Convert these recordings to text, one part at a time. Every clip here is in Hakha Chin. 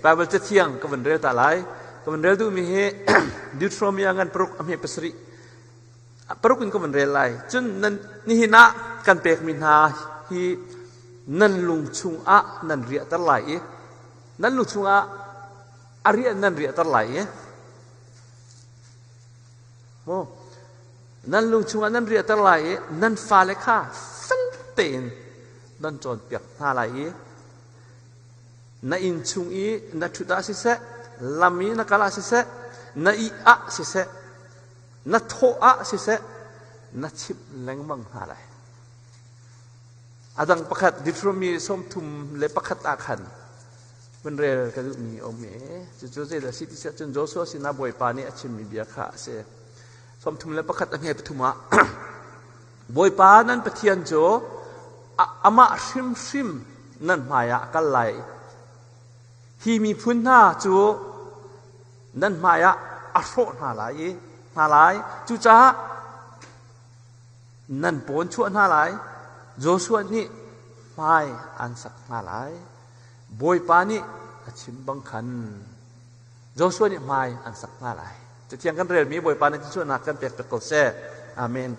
Bible cathiang ka van rel ta lai. Ka van rel duhmi hi Deuteronomy ngan paruk a hme pasarih paruk in ka van rel lai. Cun nan nihin ah kan pekmi hna hi nan lung chungah nan riahter lai i nan lung chungah a riah nan riahter lai i Maw nan lung chungah nan riahter lai i nan fale kha fel tein nan cawnpiak hna lai i na inn chung i na ṭhut ah siseh, lam i na kal ah siseh, na ih ah siseh, na thawh ah siseh, na chimh lengmang hna lai. A dang pakhat Deuteronomy 31 ah khan vun rel ka duhmi a um i cucu zeidah a si ti si ahcun Joshua sinah Bawipa nih a chimmi bia kha a si. 31 a hme pathum ah Bawipa nan Pathian cu amah hrimhrim nan hmaiah a kal lai. Hi miphun hna cu nan hmaiah a hrawh hna lai i hna lai. Cucaah nan pawn chuah hna lai. Joshua nih hmai an sak hna lai. Bawipa nih a chim bang khan Joshua nih hmai an sak hna lai. Cathiang kan relmi Bawipa nih thluachuahnak kan pek pek ko seh. Amen.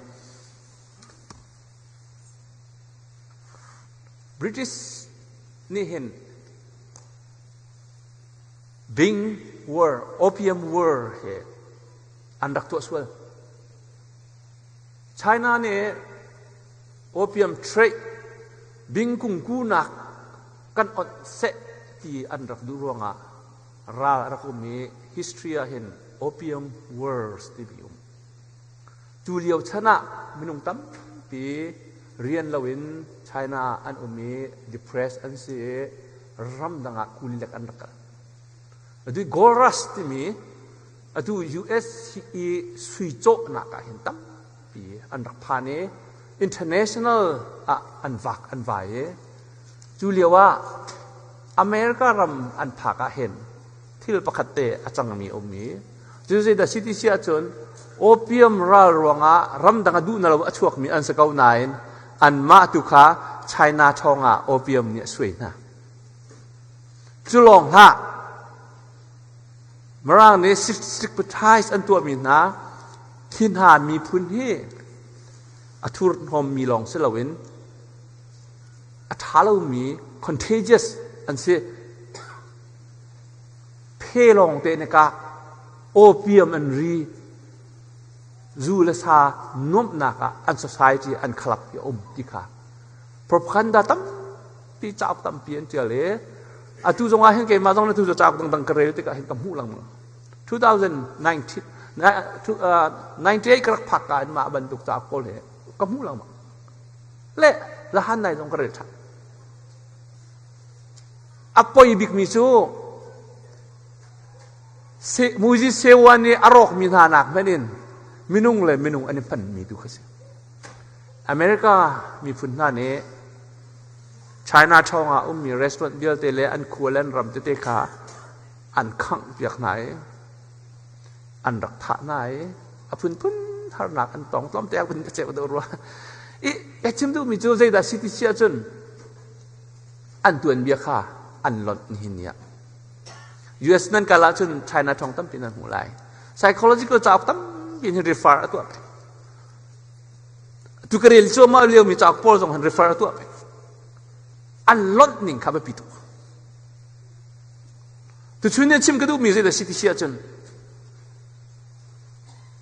British nih hin Bing War, Opium War he an rak tuah sual. China nih opium trade bingkung kunak kan onh seh ti an rak duh ruangah ral a rak um i history ah hin opium wars timi um. Cu lio chan ah minung tampi rian loin China ah an um i depressed an si i ramdang ah kulilek an rak kal. Atu gold rush timi atu US i sui cawhnak ah hin tampi an rak phan i international ah an vak an vai i cu lio ah America ram an phak ah hin thil pakhat te a cangmi a um i cu zeidah CTC ahcun opium ral ruangah ramdang a duh na lo a chuakmi an si ko nain anmah tu kha China ṭhawng ah opium nih a suai hna. Cu lawng hlah Mirang nih stigmatize an tuahmi hna khi hna miphun hi a thurhnawmmi lawng si loin a ṭha lomi contagious an si. Phe lawng te nih ka opium an ri, zu le sa nuamhnak ah an society an khalak ti a um ti kha propaganda tampi cauk tampi an ṭial i atu zong ah hin keimah zong na tu cauk dangdang ka rel tikah hin ka hmuh lengmang. 2019 98 ka rak phak ka in mah bantuk cauk pawl hi ka hmuh lengmang. Le zahan nai zong ka rel ṭhan. A poi bikmi cu Muzi Sewan i a rawkmi hna nak hmanh in minung le minung an i hmanmi tu kha si. America miphun hna nih China ṭhawng ah ummi restaurant vialte le an khua le an ram tete kha an khangh piak hna i an rak thah hna i a phunphun harnak an tong tlawmte ah vun ka ceuh deuh rua. I ka chim duhmi cu zeidah si ti si ahcun an tuanbia kha an lonh nihin ni ah. US nan kal ahcun China ṭhawng tampi nan hmuh lai. Psychological cauk tampi hin refer a tuah. Tu ka rel cuahmah liomi cauk pawl zong han refer a tuah. An lonh ning kha biapi tuk. Tuchun ni chim ka duhmi zeidah si ti si ahcun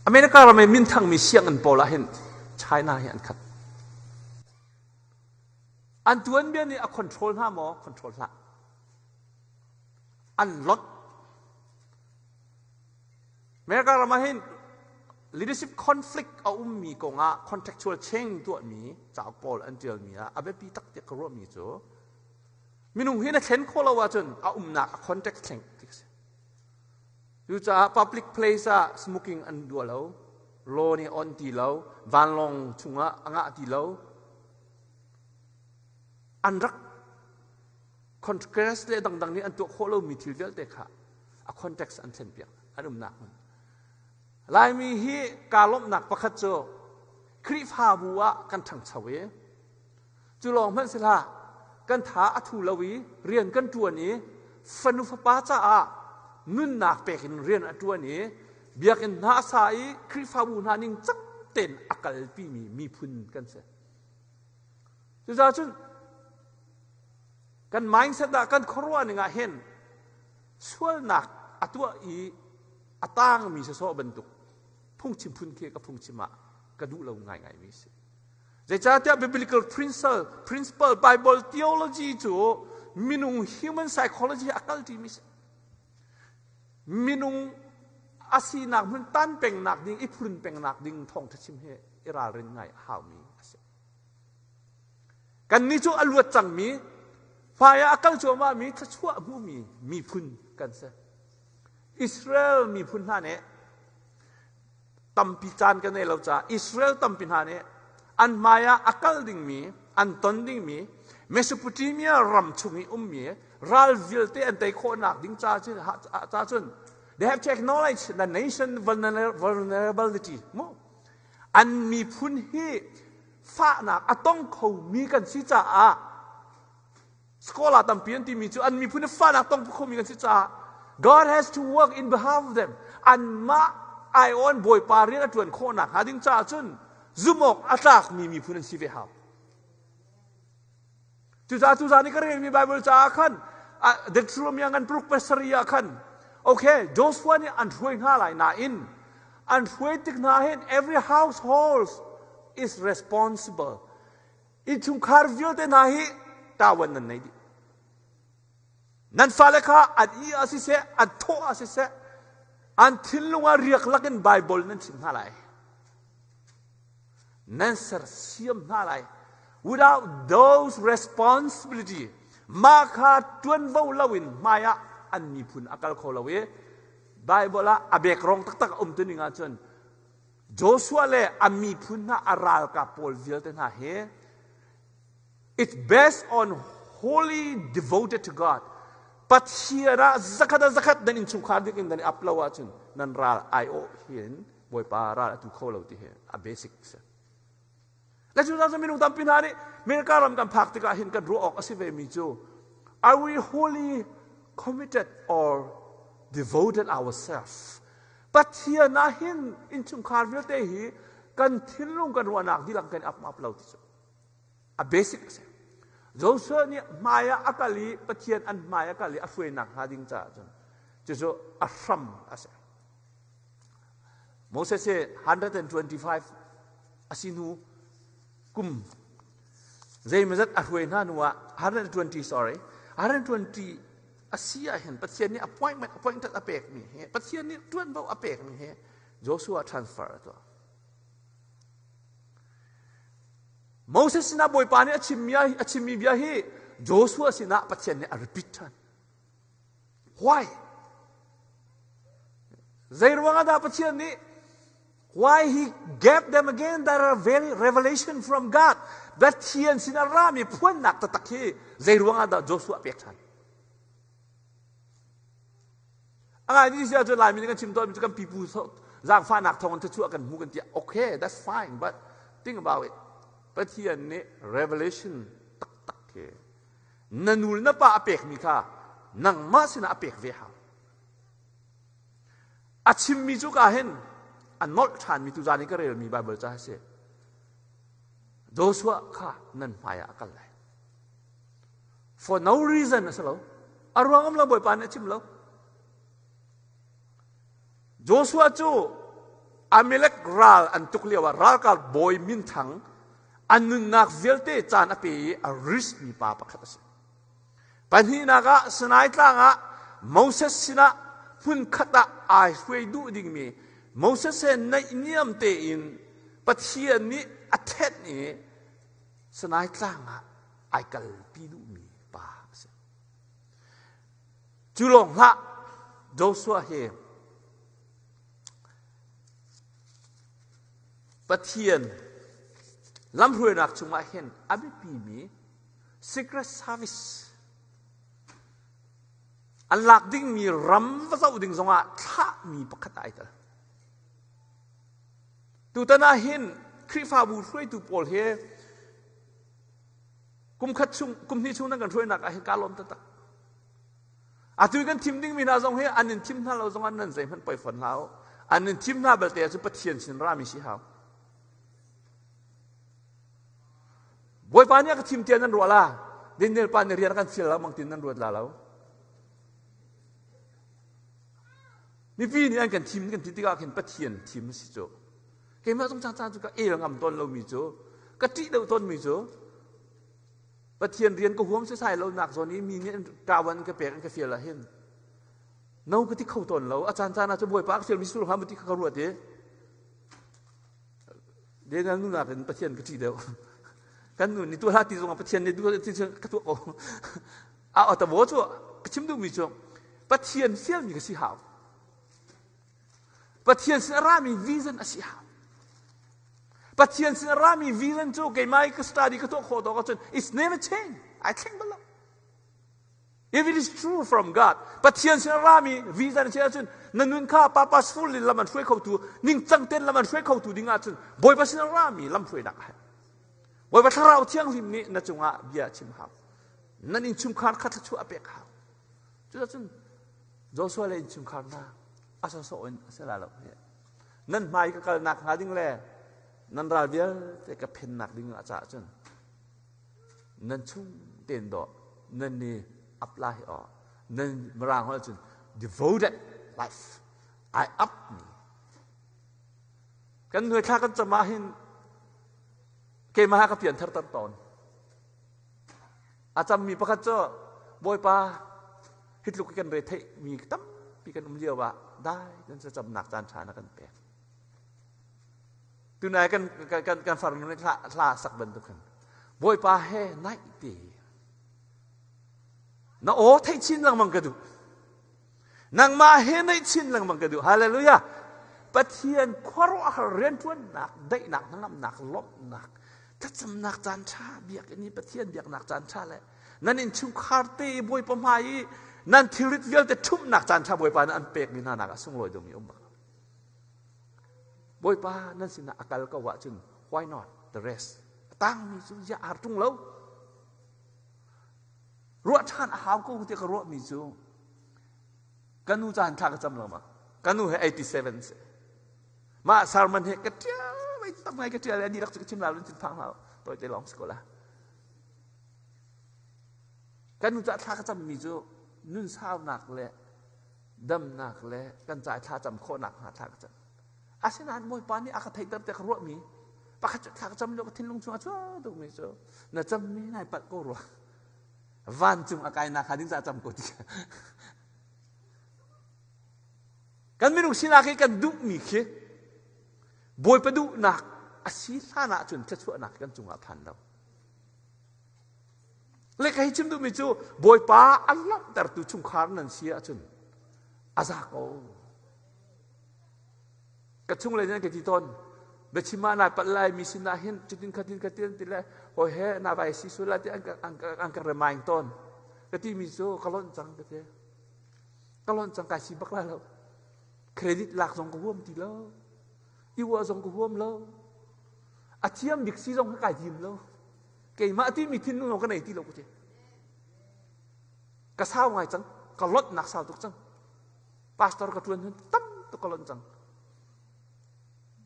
America ram i minthangmi sianginn pawl ah hin China hi an khat. An tuanbia nih a control hna maw? Control hlah. An lonh. America ram ah hin leadership conflict a ummi kongah contextual change tuahmi cauk pawl an ṭialmi ah a biapi taktak ka ruahmi cu minung hi na thlen khawh lo ahcun a umnak a context thleng ti a si. Cucaah public place ah smoking an duah lo, law nih on ti lo, vanlawng chungah a ngah ti lo. An rak Congress le dangdang nih an tuah khawh lomi thil vialte kha a context an thlen piak an umnak hmun. Laimi hi kaa lawmhnak pakhat cu Khrihfabu ah kan ṭhangcho i cu lawng hmanh si hlah kan tha a thu lo i rian kan ṭuan i fanu fapa caah nunnak pek in rian a ṭuan i biakinn hna a sa i Khrihfabu hna ning cang tein a kalpimi miphun kan si. Cucaah cun kan mindset ah kan khuaruah ning ah hin sualnak a tuah i a tangmi sawsawh bantuk phungchim phun khi ka phungchim ah ka duh lo ngaingaimi si. Zeicahtiah biblical principle, principle Bible theology cu minung human psychology a kal ṭimi si. Minung a sinak hmun tan pengnak ding, i phurun pengnak ding thawngṭha chim hi i ralrin ngai a haumi a si. Kannih cu a luat cangmi, hmai ah a kal cuahmahmi, thluachuah hmumi miphun kan si. Israel miphun hna nih tampi caan kan nei lo caah Israel tampi hna nih an hmai ah a kal dingmi an ton dingmi Mesopotamia ram chung i ummi ral vialte an tei khawhnak ding ca cun they have to acknowledge the nation vulnerability mu an miphun hi fahnak a tong khomi kan si caah Scholar tampi an timi cu an miphun i fahnak tong khomi kan si caah God has to work in behalf of them. Anmah aiawn Bawipa rian a ṭuan khawhnak hnga ding caah cun zumh awk a tlakmi miphun an si ve hau. Cucaah tuzaan i ka relmi Bible caah khan Deuteronomy ngan paruk pasarih ah khan okay Joshua nih an hruai hna lai nain an hruai tik hna hin every household is responsible Innchungkhar vialte hna hi ṭawan nan nei dih. Nan fale kha an i ah siseh, an thawh ah siseh, an thinlung ah riak lakin Baibal nan chimh hna lai. Nan sersiam hna lai. Without those responsibility, mah kha ṭuanvo loin hmai ah an miphun a kal kho lo i Baibal ah a bekrong taktak a um tuning ahcun Joshua le a miphun hna a ralkap pawl vialte hna hi it's based on wholly devoted to God. Pathian ah zakhat ah zakhat nan innchungkhar dik in nan i ap lo ahcun nan ral aiawh hin Bawipa ral atu kho lo ti hi a basic si. Le cu cu minung tampi hna nih America ram kan phak tikah hin kan ruah awk a si ve mi cu are we wholly committed or devoted ourselves Pathian ah hin innchungkhar vialte hi kan thinlung kan ruahnak dihlak kan ap ap lo ti cu a basic a si. Joshua nih hmai ah a kal i Pathian an hmai a kal i a hruainak hnga ding caah cun cucu a hram a si. Moses hi 125 a si hnu kum zeimazat a hruai hna hnu ah 120 sorry 120 a si ah hin Pathian nih appointment appointed a pekmi hi Pathian nih ṭuanvo a pekmi hi Joshua transfer a tuah. Moses sinah Bawipa nih a chimmi a chimmi bia hi Joshua sinah Pathian nih a repeat ṭhan. Why? Zei ruangah dah Pathian nih Why he gave them again that are very revelation from God. Pathian sin a rami phuannak taktak hi zei ruangah dah Joshua pek ṭhan? A ngai ni si ahcun Laimi nih kan chim tawnmi cu kan pipu zaangfahnak thawng in thluachuah kan hmu kan ti. Okay, that's fine, but think about it. Pathian nih revelation taktak hi na nu le na pa a pekmi kha nangmah sinah a pek ve hau. A chimmi cu ka hin a nolh ṭhanmi tuzaan i ka relmi Baibal ca a si. Joshua kha nan hmaiah a kal lai. For no reason a si lo. A ruang um lo Bawipa nih a chim lo. Joshua cu Amalek ral an tuk lio ah ralkap bawi minthang an nunnak vialte caan a pe i a risk mi pa pakhat a si. Pahnihnak ah Sinai tlang ah Moses sinah hmunkhat ah ai hruai duh dingmi Moses he naihniam tein Pathian nih a thenh i Sinai tlang ah ai kalpi duhmi pa a si. Cu lawng hlah Joshua hi Pathian lamhruainak chungah hin a biapimi Secret Service an lak dingmi ram va zoh ding zongah thlahmi pakhat ai tel. Tutan ah hin Khrihfabu hruaitu pawl hi kum khat chung kum hnih chung nan kan hruainak ah hin ka lawm taktak. Atu kan thim dingmi hna zong hi an in thim hna lo zong ah nan zeihmanh poi fawn hlah u. An in thim hna belte ahcun Pathian sin rami si hau. Bawipa nih a ka thim tiah nan ruah la. Daniel pa nih rian a kan fial lo mang tin nan ruat la lo. Mipi nih an kan thim kan ti tikah khin Pathian thim a si cu. Keimah zong caan cu ka el ngam tawn lomi cu ka ṭih deuh tawnmi cu Pathian rian ka huam sesai lo nak zawn i mi nih ṭawan ka pek an ka fial ah hin no ka ti kho tawn lo. A caan caan ah cu Bawipa a ka fialmi sul hnga ti kha ka ruat i Daniel nu nakin Pathian ka ṭih deuh. Kan nu nih tuah hlah ti zongah Pathian nih ti ka tuah ko. A tawo cu ka chim duhmi cu Pathian fialmi ka si hau. Pathian sin a rami vision a si hau. Pathian sin a rami vision cu keimah i ka study ka tuah khawh tawk ahcun it's never change. Ai thleng bal lo. If it is true from God, Pathian sin a rami vision si ahcun na nun kha purposeful in lam an hruai khotu, ningcang tein lam an hruai khotu ding ahcun Bawipa sin a rami lam hruainak a herh. Bawipa Thlarau Thianghlim nih na cungah bia a chim hau. Nan innchungkhar kha thluachuah a pek hau. Cuticun Joshua le innchungkhar hna a sawsawh in a si la lo. Nan hmai ka kalnak hnga ding le nan ral vialte ka phennak ding ah caah cun nan chung tein dawh nan ni apply aw nan mirang holh cun devoted life ai up mi kan nuai thla kan cam ah hin keimah ka pian thar tar tawn a cammi pakhat cu bawipa hi tluk kan re theih mi tampi kan um lio ah dai kan camnak caan ṭha na kan pek Tunai kan kan kan farnu nih hla hla sak bantuk khan Bawipa he naih te na aw theih chin lengmang ka duh. Nangmah he naih chin lengmang ka duh. Hallelujah. Pathian khuaruahhar rianṭuannak, daihnak, hnangamnak, lawmhnak, thlacamnak caan ṭha, biakinn i Pathian biaknak caan ṭha le nan innchungkhar te i Bawipa hmai i nan thilrit vialte ṭhumhnak caan ṭha Bawipa nih an pekmi hna nak ah sunglawi deuhmi um bak. Bawipa nan sinah a kal ko ahcun why not the rest? A tangmi cu ziah ar ṭung lo. Ruah ṭhan a hau ko tiah ka ruahmi cu ka nu caan thla ka cam lo ma. Ka nu he 87 si. Mah sermon he ka ṭial vai tam ngai ka ṭial ani rak cu ka chim la lun thin phang hlah toi te lawng si ko la. Ka nu ca thla ka cammi cu nun saunak le damnak le kan ca thla cam khawhnak hnga thla ka cam. Asinain Bawipa nih a ka theihter tiah ka ruahmi pakhat cu thla ka cam lio ka thinlung chungah cuah tukmi cu na cammi nai palh ko rua. Vancung a kainak hnga ding ca cam ko ti. Kan minung sinak hi kan duhmi khi Bawipa duhnak a si hlan ahcun thluachuahnak kan cungah phan lo. Le ka hi chim duhmi cu Bawipa a lawmhtertu chungkhar nan si ahcun a za ko. Ka chung le nan ka ti tawn. Biachim ah nai palh lai mi sin ah hin cutin khatin khatin ti le hawi he na vai si sul ti an ka an ka remind tawn. Ka ti mi cu ka lonh cang ka ti. Ka lonh cang kai si bak lai lo. Credit lak zong ka huam ti lo. I uah zong ka huam lo. A thiam bik si zong ka kai tim lo. Keimah timi thinlung zong ka nei ti lo ka ti. Ka sau ngai cang. Ka lawtnak sau tuk cang. Pastor ka ṭuan hun tam tuk ka lonh cang.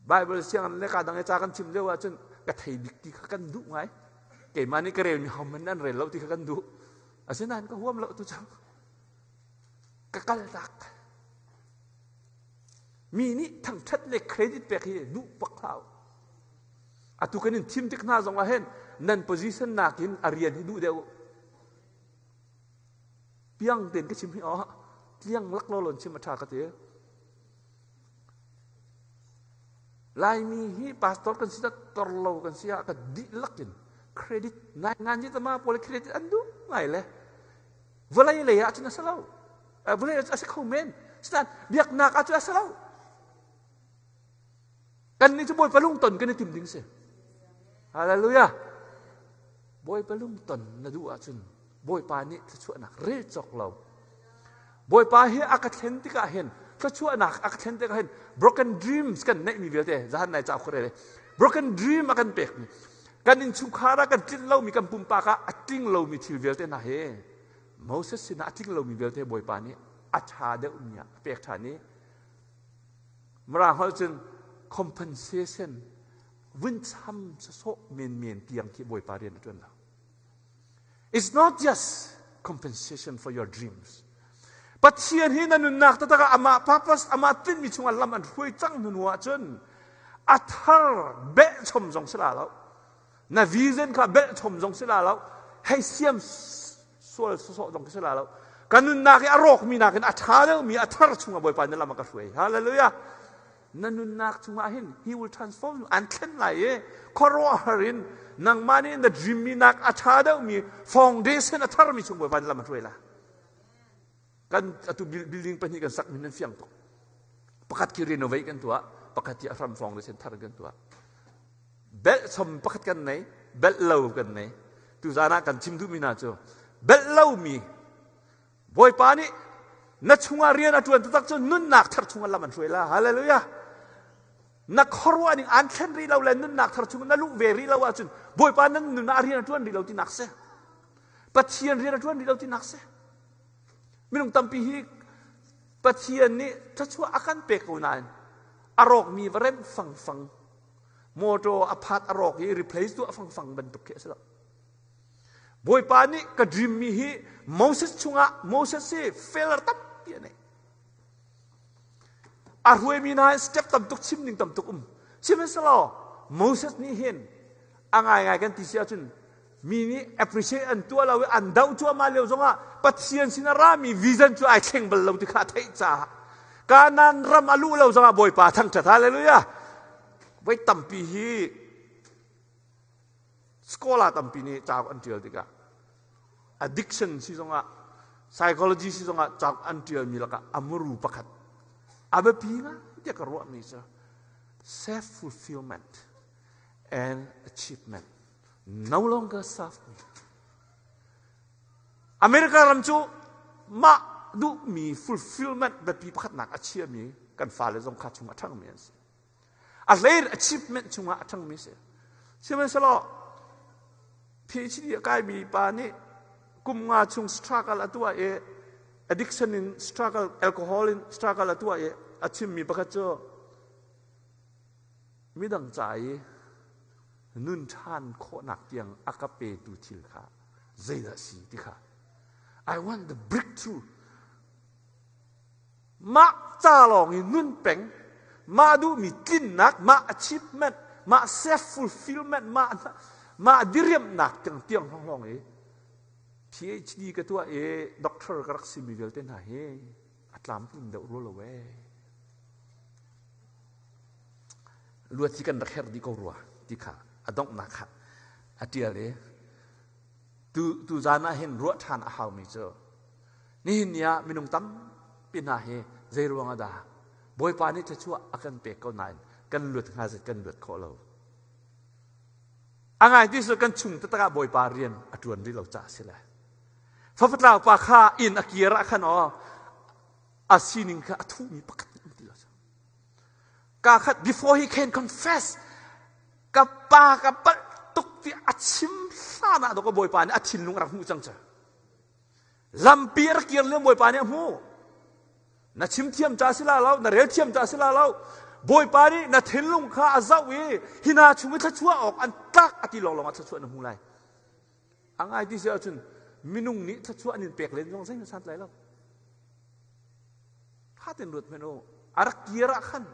Bible sianginn le ka dang i ca kan chim lio ahcun ka thei bik ti kha kan duh ngai. Keimah nih ka relmi hohmanh an rel lo ti kha kan duh. Asinain ka huam lo tu cu. Ka kal tak. Mi nih thangṭhat le credit pek hi duh bak hlah u. Atu kan in thim tik hna zong ah hin nan position nakin a rian hi duh deuh u. Piang tein ka chim hi aw tliang lak lo lon chim a ṭha ka ti. Laimi hi pastor kan si tor lo kan si ah ka dihlak in credit nai ngan ji tama pawl credit an duh ngai le vawlei lei ah cun a si lo vawlei ah a si kho men sinan biaknak ah cun a si lo Kan nih cu Bawipa lungton kan i tim ding si. Hallelujah. Bawipa lungton na duh ahcun Bawipa nih thluachuahnak rel cawk lo. Bawipa hi a ka thlen tikah hin thluachuahnak a ka thlen tikah hin broken dreams kan neihmi vialte zahan nai ca khore broken dream a kan pekmi kan innchungkhar ah kan tlinh lomi kan pumpak ah a tling lomi thil vialte hna hi. Moses sinah a tling lomi vialte Bawipa nih a ṭha deuhmi ah a pek ṭhan i Mirang holh cun compensation vun cham sawsawh menmen tiang khi Bawipa rian a ṭuan lo. It's not just compensation for your dreams. Pathian hi na nunnak taktak ah amah purpose, amah tinhmi chungah lam an hruai cang hnu ahcun a thar belhchom zong si la lo. Na vision kha belhchom zong si la lo. Hei siam sual sawsawh zong si la lo. Ka nunnak i a rawkmi nakin a ṭha deuhmi a thar chungah Bawipa na lam a ka hruai. Hallelujah. Na nunnak chungah hin he will transform you. An thlen lai i khuaruahhar in nangmah nih na dream mi nak a ṭha deuhmi foundation a tharmi chung Bawipa na lam a hruai lai. Kan atu building pahnih kan sak min nan fiang tuk. Pakhat khi renovate kan tuah, pakhat khi a hram foundation thar kan tuah. Belh chom pakhat kan nei, belh lo kan nei. Tuzan ah kan chim duhmi hna cu belh lomi Bawipa nih na chungah rian a ṭuan taktak cu nunnak thar chungah lam an hruai la. Hallelujah. Na khuaruah ning aan thlen rih lo le nunnak thar chung na luh ve rih lo ahcun Bawipa nan nun ah rian a ṭuan rih lo tinak si. Pathian rian a ṭuan rih lo tinak si. Minung tampi hi Pathian nih thluachuah a kan pek ko nain a rawkmi va remh fangfang motor a phat a rawk i replace tuah fangfang bantuk khi a si lo. Bawipa nih ka dream mi hi Moses chungah Moses hi failure tampi a nei. A hruaimi hna step tam tuk chim ning tam tuk um. Sihmanhsehlaw Moses nih hin a ngaingai kan ti si ahcun mi nih appreciate an tuah lo i an doh cuahmah lio zongah Pathian sin a rami vision cu ai thleng bal lo ti kha a theih caah Kanaan ram a luh lo zongah Bawipa thangṭhat hallelujah. Voi tampi hi Scholar tampi nih cauk an ṭial tikah addiction si zongah psychology si zongah cauk an ṭialmi lakah a muru pakhat a biapi ngai tiah ka ruahmi cu self fulfillment and achievement no longer serve me. America ram cu mah duhmi fulfillment biapi pakhatnak a chiami kan fale zong kha chung a ṭhangmi an si. A hlei achievement chungah a ṭhangmi si. Sihmanhsehlaw PhD a kaimi pa nih kum nga chung struggle a tuah i addiction in struggle, alcohol in struggle a tuah i a chimmi pakhat cu midang ca i nun ṭhan khawhnak tiang a ka petu thil kha zeidah si ti kha I want the breakthrough Mah ca lawng i nun peng, mah duhmi tlinnak, mah achievement, mah self-fulfillment, mah, mah diriamhnak tiang tiang hlawng i PhD ka tuah i doctor ka rak simi vialte hna hi a tlamtling deuh rua lo ee. Luat hi kan rak herh dih ko rua ti kha a donghnak kha a ṭial i tu, tu zan ah hin ruah ṭhan a haumi cu Nihin ni ah minung tampi hna hi zei ruang ah dah Bawipa nih thluachuah a kan pek ko nain kan luat hnga zet kan luat khawh lo. A ngai ti cu kan chung taktak ah Bawipa rian a ṭuan rih lo caah si le. Fafatlau pa kha inn a kir ah khan aw a sining kha a thuhmi pakhat um ti lo. Ka khat before he can confess ka pa ka palh tuk ti a chim hlan ah dawk Bawipa nih a thinlung a rak hmuh cang cu. Lampi a rak kir lio Bawipa nih a hmuh. Na chim thiam ca si la lo, na rel thiam ca si la lo. Bawipa nih na thinlung kha a zoh i hi hna chung i thluachuah awk an tlak a ti lawnglawng ah thluachuah na hmu lai. A ngai ti si ahcun minung nih thluachuah an in pek len zong zeihmanh santlai lo. Tha ten ruat hmanh u. A rak kir ah khan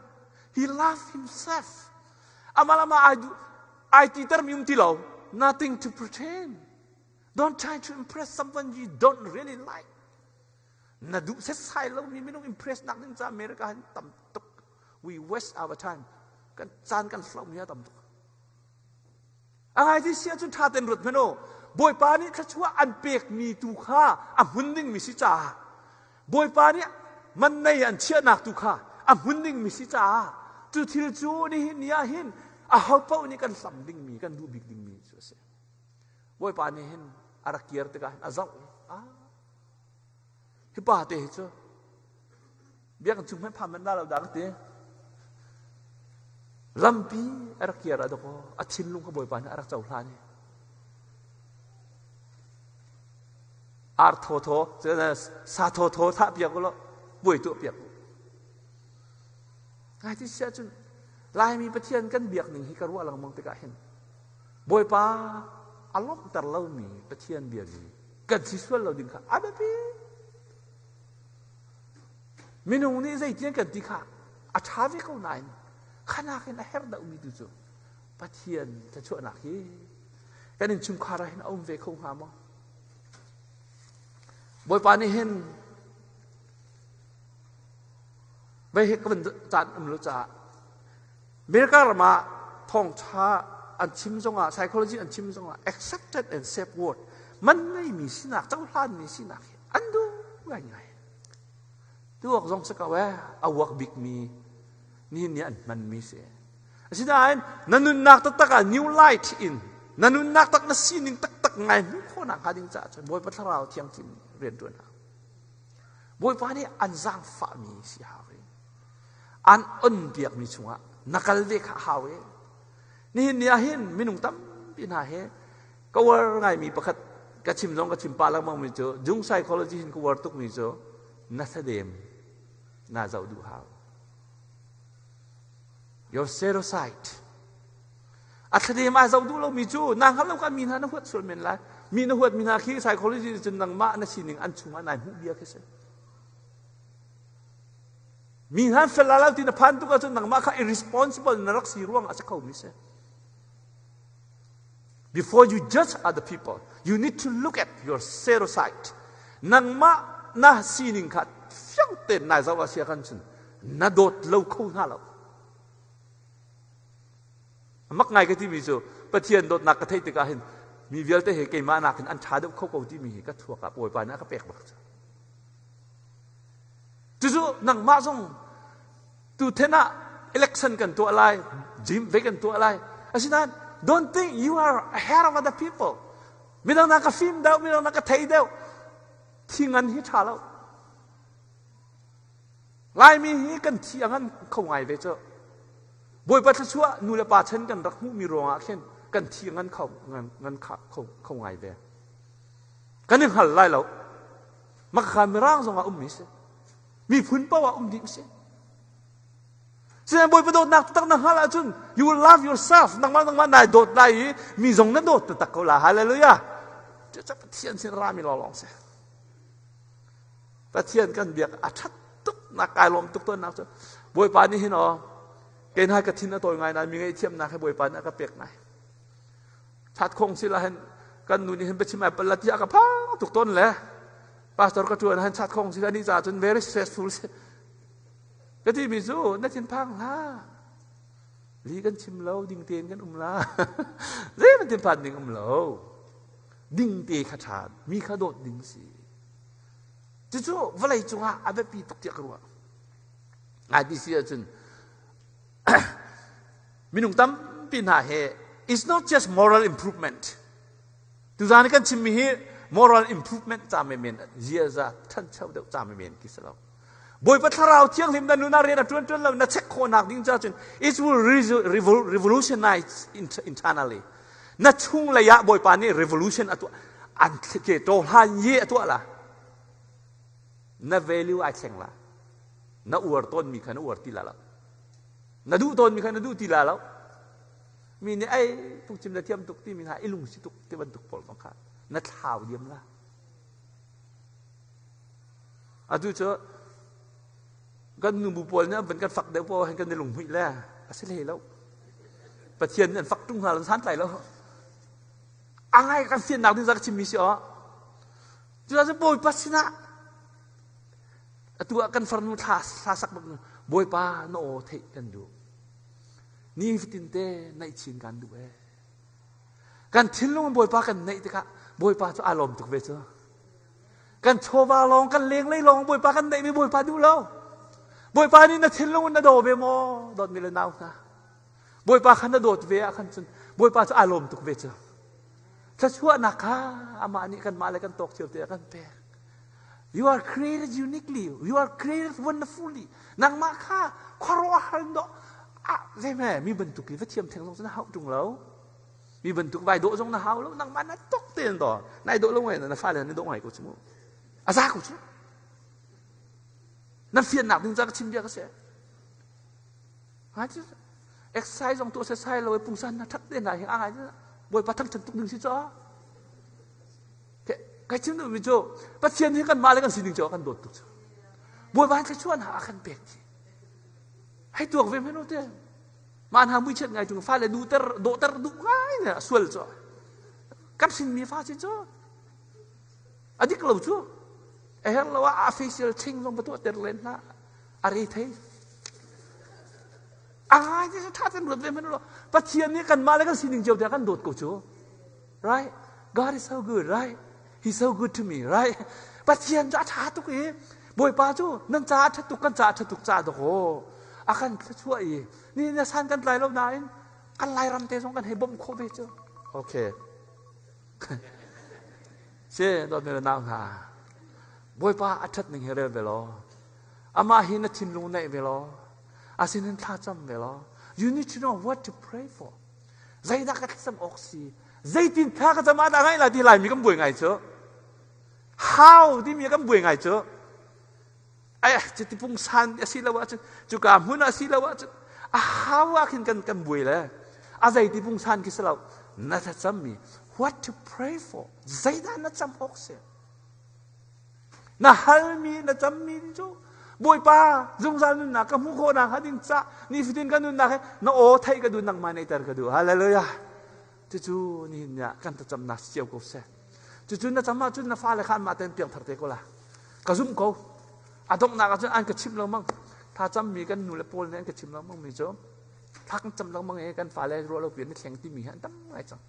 he loved himself. Amah le amah ai duh ai titer mi um ti lo. Nothing to pretend. Don't try to impress someone you don't really like. Na duh setsai lomi minung impress nak ding ca America hin tam tuk. We waste our time. Kan caan kan hlohmi a tam tuk. A ngai ti si ahcun ṭha ten ruat hmanh u. Bawipa nih thluachuah an pekmi tu kha a hmun dingmi si caah Bawipa nih man nei an chiahnak tu kha a hmun dingmi si caah cu thil cu nihin ni ah hin aho paoh nih kan hlam dingmi kan duh bik dingmi cu a si. Bawipa nih hin a rak kir tikah hin a zoh i ah hi pa te hi cu biakinn chung hmanh phan manh dah lo dah ka ti lampi a rak kir ah dakaw a thinlung kha Bawipa nih a rak cohlan i. Ar thawthaw, sa thawthaw thah piak u law puai tuah piak u. Ngai ti si ahcun Laimi Pathian kan biak ning hi ka ruah lengmang tikah hin Bawipa a lawmhter lomi Pathian biami kan si sual lo ding kha a biapi. Minung nih zeitian kan ti kha a ṭha ve ko nain khanak in a herh deuhmi tu cu Pathian thluachuahnak hi kan innchungkhar ah hin a um ve kho hnga maw? Bawipa nih hin vei hi ka van caan um lo caah America ram ah thawngṭha an chim zongah psychology an chim zongah accepted and safe word man ngeimi sinak cohlanmi sinak hi an duh ngaingai. Tuak zong si ko eh a uak bikmi nihin ni an hmanmi si. Asinain na nunnak taktak ah new light in na nunnak tak na sining taktak ngai hmuh khawhnak hnga ding caah cun Bawipa Thlarau Thianghlim rian ṭuan hau. Bawipa nih an zaangfahmi si hau i an on piakmi chungah na kal ve kha hau i nihin ni ah hin minung tampi hna he ka uar ngaimi pakhat ka chim zong ka chim pah lengmang mi cu Jung psychology hin ka uar tukmi cu na thladem na zoh duh hau. Your shadow side. A thladem ai zoh duh lomi cu na hngal lo ka mi hna na huat sual men lai. Mi na huat mi hna khi psychology cun nangmah na sining an chungah nai hmuh bia khi si. Mi hna fel la ti na phan tuk ahcun nangmah kha irresponsible na rak si ruang ah si kho mi si. Before you judge other people, you need to look at your shadow side. Nangmah na sining kha fiang tein nai zoh a si kan cun na dawt lo kho hna lo. Mak ngai ka timi cu Pathian dawtnak ka theih tikah hin mi vialte he keimah nakin an ṭha deuh kho ko timi hi ka thuak ah Bawipa nih a ka pek bak cu. Cucu nangmah zong tu then ah election kan tuah lai, gym ve kan tuah lai. Asinain don't think you are ahead of other people. Midang na ka fim deuh, midang na ka thei deuh. Thi ngan hi ṭha lo. Laimi hi kan thi a ngan kho ngai ve cu. Bawipa thluachuah nu le pa chan kan rak hmuhmi ruangah khin kan thi ngan kho ngan kho kho ngai ve. Kan i hngal lai lo. Makha mirang zong ah ummi si. Miphun paoh ah um dih si. Sinain Bawipa dawtnak taktak na hngalh ahcun you will love yourself. Nangmah nangmah nai dawt lai i mi zong na dawt taktak ko la. Hallelujah. Cucu Pathian sin rami lawnglawng si. Pathian kan biak a ṭhat tuk nak kai lawm tuk tawnnak cu Bawipa nih hin aw kei hna ka thin a tawi ngai nain mi ngaihthiamnak hi Bawipa nih a ka pek ngai. That khong si la hin kan nu nih hin biachim ai pal la tiah ka phang tuk tawn le pastor ka ṭuan hin chat khong si la ni caah cun very stressful si. Ka ti mi cu na thin phang hlah. Li kan chim lo ding tein kan um la. Zei man thin phan ding um lo. Ding te kha ṭha mi kha dawt ding si. Cucu vawlei cungah a biapi tuk tiah ka ruah. Ngai ti si ahcun minung tampi hna he it's not just moral improvement. Tuzaan kan chimmi hi moral improvement ca men ziaza ṭhancho deuh ca men ki si lo. Bawipa thlarau thianghlim na nun ah rian a ṭuan ṭuan lo na check khawhnak ding ca cun it will revolutionize internally. Na chung lei ah Bawipa nih revolution a tuah an ke to hlan ye a tuah la. Na value ai thleng la. Na uar tawnmi kha na uar ti la lo. Na duh tawnmi kha na duh ti la lo. Mi nih ei phungchim na thiam tuk timi hna i lungsi tuk ti bantuk pawl zong kha na thlau diam la. Atu cu kan nubu pawl nih an van kan fak deuh paoh hin kan i lunghmuih le a si hlei lo. Pathian nih an fak ṭung hna lo santlai lo. A ngai kan fiannak ding za ka chimmi si aw. Cucaah Bawipa sinah atu ah kan farnu thla thla sak bak Bawipa na aw theih kan duh. Nifatin te naih chin kan duh ee. Kan thinlung Bawipa kan naih tikah Bawipa cu aa lawm tuk ve cu. Kan chawva lawng kan lenglei lawng Bawipa kan neihmi Bawipa duh lo. Bawipa nih na thinlung in na daw ve maw? Dawtmi le nau hna. Bawipa kha na dawt ve ah khan cun Bawipa cu aa lawm tuk ve cu. Thluachuahnak kha amah nih kanmah le kan tawk cio te a kan pek. You are created uniquely. You are created wonderfully. Nangmah kha khuaruahhar in dawh ah zei mi bantuk i va thiam theng zong cu na hauh ṭung lo. Mi bantuk vai dawh zong na hau lo, nangmah na tok tein to. Nai dawh lo ngai na fale na dawh ngai ko cu mu. A za ko cu. Na fiannak ding ca ka chim bia ka si. Exercise zong tuah sesai lo pungsan na that te na hi a ngai Bawipa thangthat tuk ding si caw. Kai chim duhmi cu Pathian hi kanmah le kan sining cu kan dawt tuk cu. Bawipa thluachuah a kan pek ti. Hei tuak ve hmanh te. Mah hna muichiat ngai tung fale duhter dawhter duh ngai ne sual cu. Kan hrinmi fa si cu. A dik lo cu. A her lo ah a facial ching zong va tuahter len hna. A re thei. A ngai ti cu ṭha ten ruat ve hmanh lo. Pathian nih kanmah le kan sining cio te kan dawt ko cu. Right? God is so good, right? He's so good to me, right? Pathian cu a ṭha tuk i Bawipa cu nan caah a ṭha tuk, kan caah a ṭha tuk caah dawkaw a kan thluachuah i ni na san kan tlai lo nain kan Lairam te zong kan hei bawmh khawh ve cu. Okay. Si, dawtmi le nau hna, Bawipa a ṭhat ning hi rel ve law, amah hi na thinlung neih ve law, a sinin thla cam ve law, you need to know what to pray for. Zeidah ka thlacam awk si? Zeitin thla ka cam ah dah ngaih lai ti Laimi kan buai ngai cu. How timi kan buai ngai cu. Ai cuti pungsan a si lo ahcun cuka hmun a si lo ahcun a how ah khin kan kan buai le a zeiti pungsan khi si lo na thlacammi what to pray for zeidah na cam awk si Na halmi na cammi cu Bawipa zungzal nunnak ka hmuh khawh nakhnga ding ca nifatin ka nunnak he na aw theih ka duh nangmah neihter ka duh. Hallelujah. Cucu nihin ni ah kan thlacamnak si cio ko seh. Cucu na cam ahcun na fale kha anmah tein piangthar te ko la. Ka zumh ko. A donghnak ahcun an ka chimh lengmang. Thla cammi kan nu le pawl nih an ka chim lengmang mi cu thla kan cam lengmang i kan fale ruah lo pi an i thleng timi hi an tam ngai cang.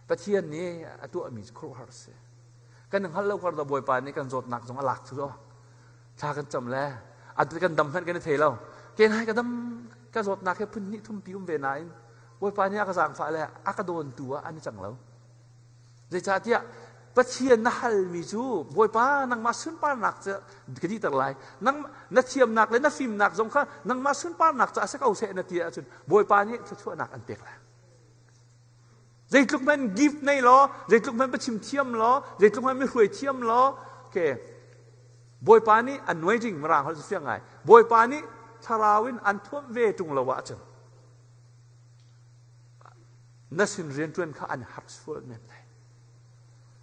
Pathian nih a tuahmi cu khuaruahhar a si. Kan hngalh lo kar Bawipa nih kan zawtnak zong a lak cu thla kan cam le a kan dam hmanh kan i thei lo. Ken hai ka dam ka zawtnak he phun hnih thumpi um ve nain Bawipa nih a ka zaangfah le a ka dawntu ah an i cang lo. Zeicahtiah Pathian na halmi cu Bawipa nangmah sunparnak cu ka dihter lai. Nang na thiamnak le na fimnak zong kha nangmah sunparnak ca a si ko seh na ti ahcun Bawipa nih thluachuahnak an pek lai. Zeitluk hmanh gift nei law, zeitluk hmanh biachim thiam law, zeitluk hmanh mihruai thiam law, okay. Bawipa nih anointing mirang holh cu fiang ngai. Bawipa nih thlarau in an thuamh ve ṭung lo ahcun na sin rianṭuan kha an har sual men lai.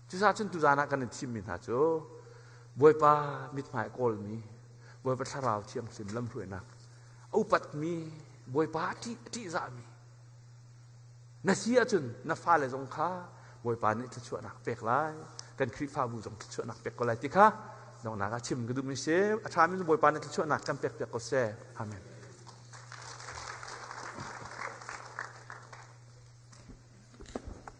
Cucaah cun tuzaan ah kan in thimmi hna cu Bawipa mithmai kawlmi, Bawipa thlarau thianghlim lamhruainak a upatmi, Bawipa a ṭih a ṭihzahmi Na si ahcun na fale zong kha Bawipa nih thluachuahnak pek lai, kan Khrihfabu zong thluachuahnak pek ko lai ti kha donghnak ah chim ka duhmi si. A ṭhami cu Bawipa nih thluachuahnak kan pek piak ko seh. Amen.